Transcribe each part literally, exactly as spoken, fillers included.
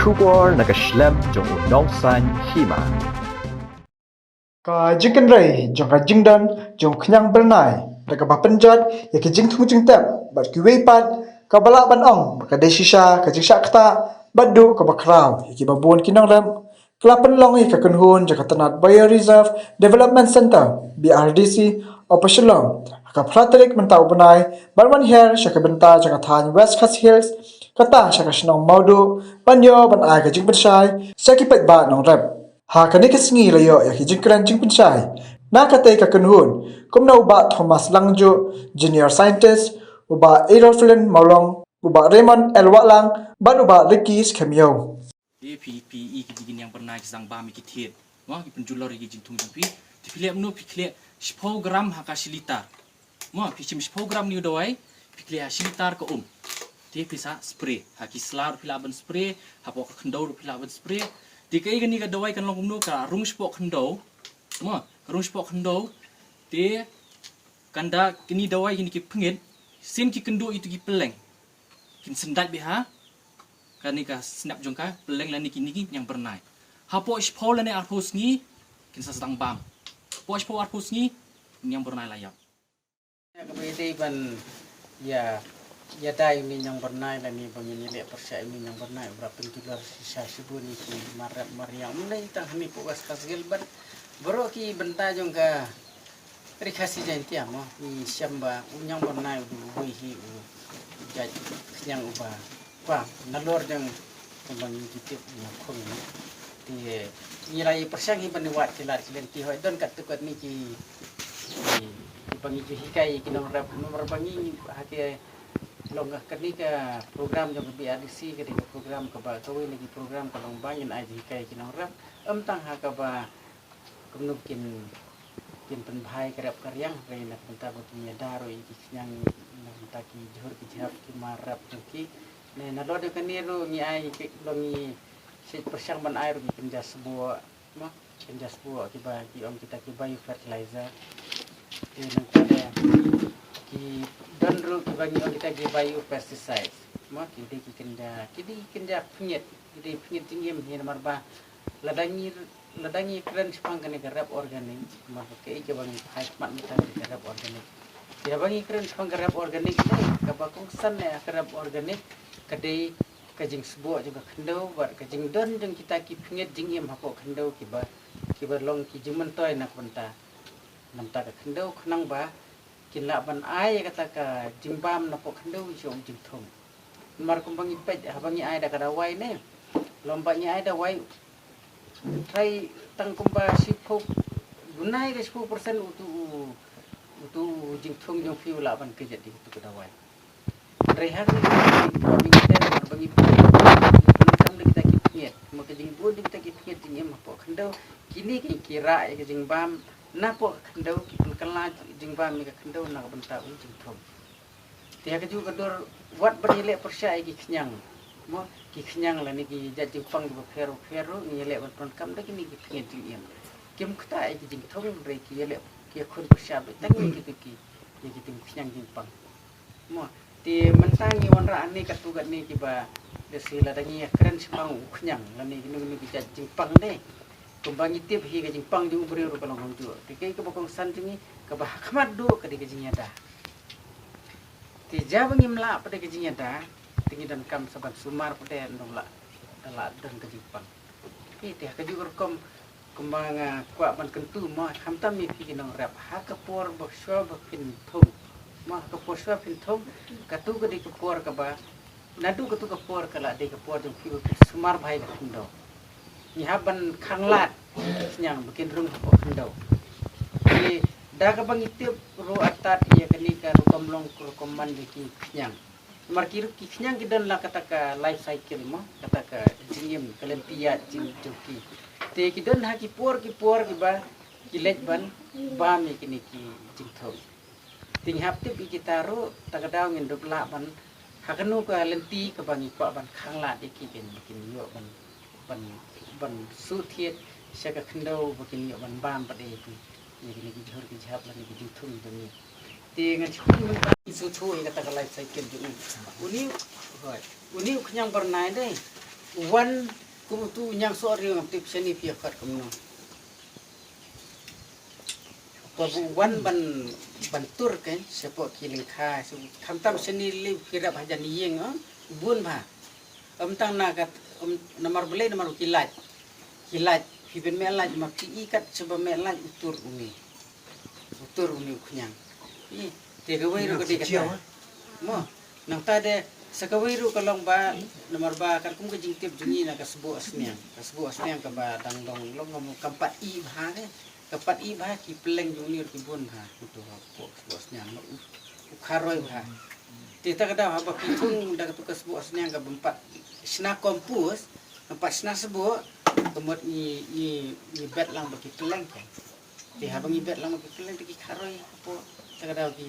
Khubor na ka shlem jong u nongsan hima. Ka jingkynrei jong ka jingdon jong u khñiang byrnai da kaba pynjot ïa ki jingthung jingtep bad kiwei pat kaba lah ban ong ba ka dei shisha ka jingshah ktah bad duh kaba khraw ïa kiba bun ki nongrep. Ka la pynlong ïa ka kynhun jong ka tnat Bioreserve Development Centre, B R D C, Upper Shillong ha ka phra tarik mynta u bnai ban wan hiar sha ka bynta jong ka thaiñ West Khasi Hills, kata sha ka shnong Mawduh, ban ïoh ban ai ka jingpynshai sha ki paidbah nongrep. Ha kane ka sngi la ïoh ïa ki jingkren jingpynshai na katei ka kynhun, kumno u Bah Thomas Langjuh, Junior Scientist, u Bah Adolflin Mawlong, u Bah Raymond L Wahlang bad u Bah Ricky Skhem Ïew. Te phi, phi i ki, ki niang byrnai ki sdang bam ïa ki thied, mo, ki pynjulor ïa ki jingthung jong phi. Te phi leh kumno? Phi khleh shiphew gram ha ka shi litar. Mo, phi shim shiphew gram ïa u dawai, phi khleh ha shi litar ka um. Te phi sa spray ha ki sla ruh, phi lah ban spray, hapoh ka khyndew ruh phi lah ban spray. Te kaei kane ka dawai kan long kumno? Ka rung shapoh khyndew, mo, ka rung shapoh khyndew. Te kan da kine dawai kine ki pynngit, sien ki kynduh ïa tu ki pylleng, kin syndait beit ha kane ka snep jong ka pylleng lane kine ki niang byrnai. Hapoh shiphew lane arphew sngi kin sa sdang bam. Hapoh shiphew arphew sngi niang byrnai la ïap. Ïa kaba ïadei ban ïa, ïada ïa une u niang byrnai lane ba ngin ïaleh pyrshah ïa une u niang byrnai, u la pynjulor shisha shibun ïa ki mar rep mar riang, ym dei tang hangne hapoh West Khasi Hills bad baroh ki bynta jong ka Ri Khasi Jaiñtia, mo, ngi shem ba u niang byrnai u dei uwei hi u jait khñiang uba, ba nalor jong kumba ngi ju tip u niang khung, mo. Te ngi la ïa pyrshang hi ban ïa wad ki lad ki lynti, hooid don katto katne ki, ki, kiba ngi ju hikai ïa ki nongrep, namar ba ngi ha ki long ka, kane ka program jong ka B R D C ka dei ka program kaba, kawei na ki program ka long ba ngin ai jinghikai ïa ki nongrep, ym tang ha kaba kumno kin, kin pynbha ïa ka rep ka riang, hynrei na ka bynta ba kin ïada ruh ïa ki khñiang, na ka bynta ki jhur ki jhap, ki mar rep jong ki. Ne nalor jong kane ruh ngi ai ki, long ngi shait pyrshang ban ai ruh ki kynja sboh, mo, kynja sboh kiba ki ong kita ki biofertilizer. Te nangta de ki don ruh kiba ngi ong kita ki biopesticides, mo, ki dei ki kynja, ki dei ki kynja pynngit, ki dei pynngit jingim hi, namar ba lada ngi, lada ngi kren shaphang kane ka rep organic, namar ba kaei kaba ngi phai khmat mynta ka rep organic. Te haba ngi kren shaphang ka rep organic ne, kaba kongsan ne ka rep organic ka dei ka jingsboh jong ka khyndew bad ka jingdon jong kita ki pynngit jingim hapoh khyndew kiba, kiba long ki jingmyntoi na ka bynta, na ka bynta ka khyndew, khnang ba kin lah ban ai ïa kata ka jingbam napoh khyndew sha u jingthung. Namar kumba ngi peit, haba ngi ai da ka dawai ne, lada ba ngi ai dawai, trai tang kumba shiphew, gunai ka shiphew percent utu u, utu u jingthung jong phi u lah ban kjat da utu ka dawai. Hynrei ha kane ka, ba ngi test, ba ngi peit, ngi pyndonkam da kita ki pynngit, ma ka jingbun da kita ki pynngit jingim hapoh khyndew, kine ki, ki rah ïa ka jingbam napoh khyndew, ki pynkylla jingbam ïa ka khyndew na ka bynta u jingthung. Te ha kajuh ka dur, wat ban ïaleh pyrshah ïa ki khñiang, mo, ki khñiang lane ki jait jingpang kiba pher ba pher ruh, ngi ïaleh ban pyndonkam da kine ki pynngit jingim. Kim ktah ïa ki jingthung, hynrei ki ïaleh, ki ïakhun pyrshah beit tang ïa kito ki, ïa kito ki khñiang jingpang, mo. Te mynta ngi wanrah hangne katto katne kiba, lehse lada ngi ïakren shaphang u khñiang lane kino kino ki jait jingpang de, kumba ngi tip hi ka jingpang jong u briew ruh ka long kumjuh. Te kaei kaba kongsan jong ngi, kaba ha khmat duh ka dei ka jingïada. Te ïa ba ngim lah pat da ka jingïada, te ngi donkam sa ban sumar pat de, ym don lah, da lah don ka jingpang. Te, te ha kajuh ka rukom, kumba nga kwah ban kyntu, mo, khamtam ïa phi ki nongrep, ha ka por ba shuwa ba phin thung, mo, ha ka por shuwa phin thung, kato ka dei ka por kaba, naduh kato ka por ka la dei ka por jong phi ba phin sumar bha ïa ka khyndew. Ngi hap ban khanglad ki khñiang ba kin rung hapoh khyndew. Te da kaba ngi tip ruh artat ïa kane ka rukom long ka rukom man jong ki khñiang. Namar ki ruh ki khñiang ki don la kata ka life cycle, mo, kata ka jingim, ka lynti ïaid jing jong ki. Te ki don ha ki por ki por kiba ki leit ban bam ïa kine ki jingthung. Te ngi hap tip ïa kita ruh, ta ka daw ngin dup lah ban, ha kano ka lynti kaba ngi kwah ban khanglad ïa ki, kin, kin ïoh ban, ban, ban shu thied sha ka khyndew ba kin ïoh ban bam pat ïa ki, ïa kine ki jhur ki jhap lane ki jingthung jong ngi. Te ngan shu pynbna shu shu ïa kata ka life cycle jong u. Une, hooid. Une u khñiang byrnai de. Wan kum utu u Ñiangsohriu, ngam tip shane phi ïa khot kumno. Ba u wan ban, ban tur kein shapoh ki lyngkha, khamtam shane lei ki rep hajan ïing, ah, bun bha. Ym tang na kat, ym, namar balei, namar ki lait. Ki lait, phi pynmih lait, namar phi i kat shaba mih lait u tur une. U tur une u khñiang. Ih, te kawei ruh ka dei kata. Mo, nangta de, sa kawei ruh ka long ba, namar ba katkum ka jingtip jong ngi na ka sbuh sniang. Ka sbuh sniang kaba dang long long, kam pat ih bha de. Ka pat ih bha, ki pylleng jong une ruh ki bun bha. Uto ha ka sbuh sniang, u, u kharoi bha. Te ta ka daw haba phi thung da katu ka sbuh sniang kaba ym pat shna kompos, ym pat shna sbuh, ka mut ngi, ngi, ngi bet lang ba ki pylleng kein. Te haba ngi bet lang ba ki pylleng te ki kharoi hapoh, ta ka daw ki,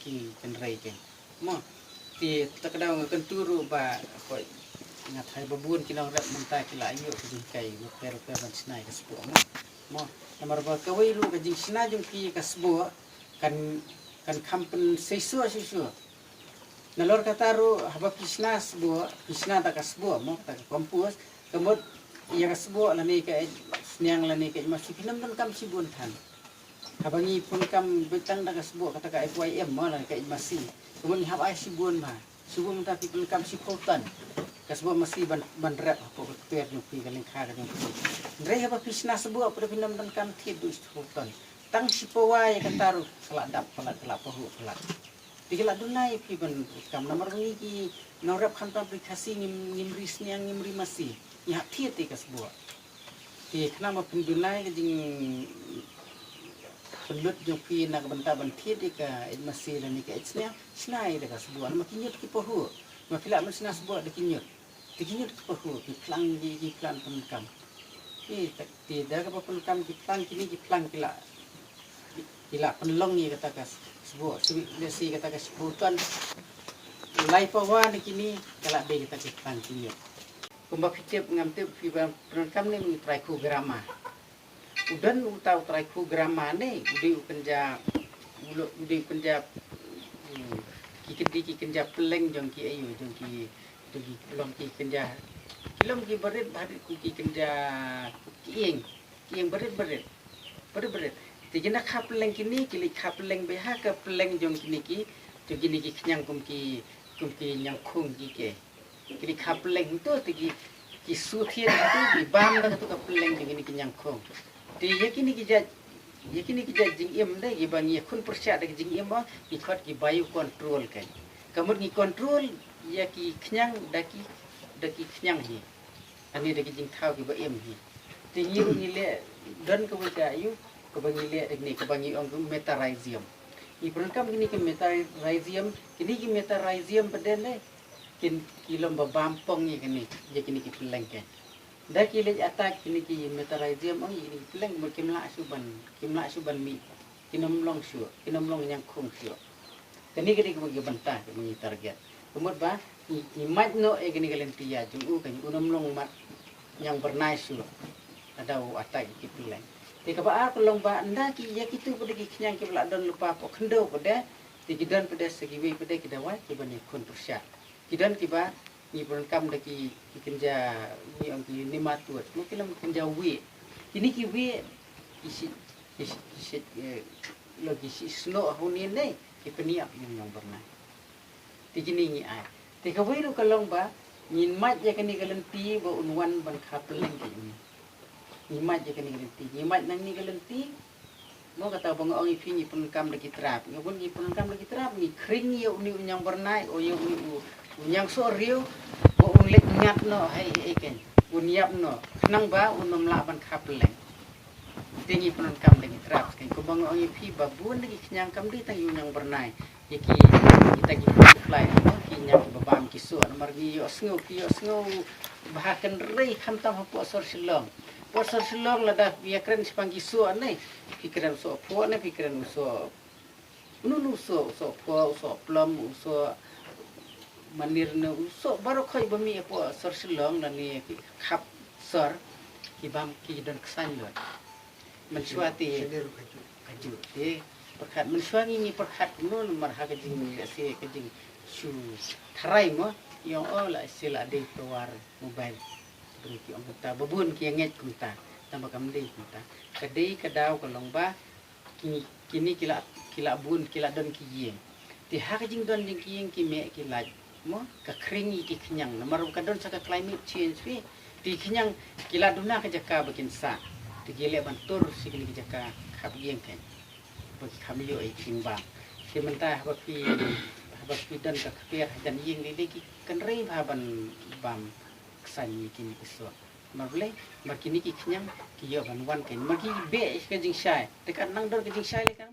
ki kynrei kein. Mo, te ta ka daw nga kyntu ruh ba, ko, nga tharai ba bun ki nongrep mynta ki la ïoh ka jinghikai bapher bapher ban shna ïa ka sbuh, mo. Mo, namar ba kawei ruh ka jingshna jong phi ïa ka sbuh kan, kan kham pynseisoh shisha. Nalor kata ruh haba phi shna sbuh, phi shna da ka sbuh, mo, da ka kompos, ka mut ïa ka sbuh lane ka eit sniang lane ka eit masi phin ym donkam shibun than. Haba ngi pyndonkam beit tang da ka sbuh kata ka F Y M, mo, lane ka eit masi, ka mut ngi hap ai shibun bha. Shuh mynta phi pyndonkam shiphew ton ka sbuh masi ban, ban rep hapoh ka kper jong phi, ka lyngkha ka jong phi. Hynrei haba phi shna sbuh pat phin ym donkam thied duh shiphew ton. Tang shi pawa ïa kata ruh ka la dap palat, ka la pahuh palat. Te ki la duna ïa phi ban kam, namar ngi ki nongrep khamtam phi Khasi ngim, ngim ri sniang, ngim ri masi. Ngi hap thied ïa ka sbuh. Te khnang ba phin duna ïa ka jingpynlut jong phi na ka bynta ban thied ïa ka eit masi lane ka eit sniang, shna ïa da ka sbuh. Namar ki ñiut ki pahuh. Ma phi lah ban shna sbuh da ki ñiut. Te ki ñiut ki pahuh, ki phlang, ki, ki phlang pyndonkam. Te, te da kaba pyndonkam ki phlang, kine ki phlang ki la, ki la pynlong ïa kata ka sbuh, shu lehse kata ka shiphew ton. Lai pawa na kine ka la dei kata ki phlang ki ñiut. Kumba phi tip ngam tip, phi ba pyndonkam ne u trichogramma. U don uta u trichogramma ne, u dei u kynja, u lo-, u dei u kynja, mm, ki kyndi ki kynja pylleng jong ki aïu, jong ki, jong ki long ki kynja, ki long ki barit barit, ki kynja, ki ïing, ki ïing barit barit, barit barit. Te ki na kha pylleng kine, ki leit kha pylleng beit ha ka pylleng jong kine ki, jong kine ki khñiang kum ki, kum ki ñiangkhung ki ke. Kine ki kha pylleng to te ki, ki shu thied to, ki bam da katu ka pylleng jong kine ki ñiangkhung. Te ïa kine ki jait, ïa kine ki jait jingim de, kiba ngi khun pyrshah da ki jingim ba, ngi khot ki biocontrol kein. Ka mut ngi control ïa ki khñiang da ki, da ki khñiang hi. Ani da ki jingthaw kiba im hi. Te ngi ruh ngi leh, don kawei ka aïu, kaba ngi leh da kine, kaba ngi ong ka metarizium. Ngi pyndonkam kine ki metarizium, kine ki metarizium pat de ne, kin, ki long ba bam pong ïa kine, ïa kine ki pylleng kein. Da ki leit attack kine ki metarizium, ong ïa kine ki pylleng, ba kim lah shuh ban, kim lah shuh ban mih. Kin ym long shuh, kin ym long ñiangkhung shuh. Kane ka dei kaba ngi bynta, kaba ngi target. Ka mut ba ngi, ngi mad noh ïa kane ka lynti ïa jong u, kan un ym long mad ñiangbyrnai shuh. Lada u attack ïa ki pylleng. Te kaba ar ka long ba ynda ki, ïa kitu pat de ki khñiang kiba la don lypa hapoh khyndew pat de, te ki don pat de sa kiwei pat de ki dawai kiba ngi khun pyrshah. Ki don kiba ngi pyndonkam da ki, ki kynja, ngi ong ki nematode, mo, ki long kynja wieh. Kine ki wieh ki shait, ki shait, ki shait, eh, lo ki shait snoh ha une ne, ki pynïap ïa u ñiangbyrnai. Te kine ngi ai. Te kawei ruh ka long ba ngin mad ïa kane ka lynti ba un wan ban kha pylleng ki une. Ngi mad ïa kane ka lynti, ngi mad nangne ka lynti. Mo, kata ba nga ong ïa phi ngi pyndonkam da ki trap. Nga bun ngi pyndonkam da ki trap, ngi khring ïa une u ñiangbyrnai, o ïa une u, u ñiangsohriew, ba un leit ngat noh ha ei ei kein. Un ïap noh. Khnang ba un ym lah ban kha pylleng. Te ngi pyndonkam da ki trap kein. Kumba nga ong ïa phi ba bun da ki khñiang kam dei tang ïa u ñiangbyrnai. Ïa ki, kita ki fruit fly, mo, ki ñiang kiba bam ki soh. Namar ngi ïohsngew, ki ïohsngew bha kynrei khamtam hapoh sor Shillong. Hapoh sor Shillong lada ïa kren shaphang ki soh ne, phi kren u soh phoh ne, phi kren u soh, u nu u soh, u soh phoh, u soh plum, u soh manir ne, u soh baroh khoit ba mih hapoh sor Shillong lane ki khap sor, ki bam, ki don ksain lut. Mynshuwa te, kaju, kaju te pyrkhat. Mynshuwa ngi, ngi pyrkhat kumno namar ha ka jing, lehse ka jingshu tharai mo, ïa, o, lehse la dei tower mobile. Ki ong kumta, ba bun ki ïa ngeit kumta, tang ba kam dei kumta. Ka dei ka daw ka long ba ki, kine ki la, ki la bun, ki la don ki ïing. Te ha ka jingdon jong ki ïing ki meh ki lait, mo, ka khring ïa ki khñiang, namar ka don sa ka climate change phi. Te khñiang ki la duna ka jaka ba kin sah. Te ki leh ban tur sha kine ki jaka khap ïing kein, ba ki kham ïoh ïa ki jingbam. Te mynta haba phi, haba phi don ka kper hajan ïing, dei dei ki kynrei bha ban bam ksan ïa kine ki soh. Namar balei? Namar kine ki khñiang ki ïoh ban wan kein, namar ki beh ka jingshai. Te ka nang don ka jingshai lei ka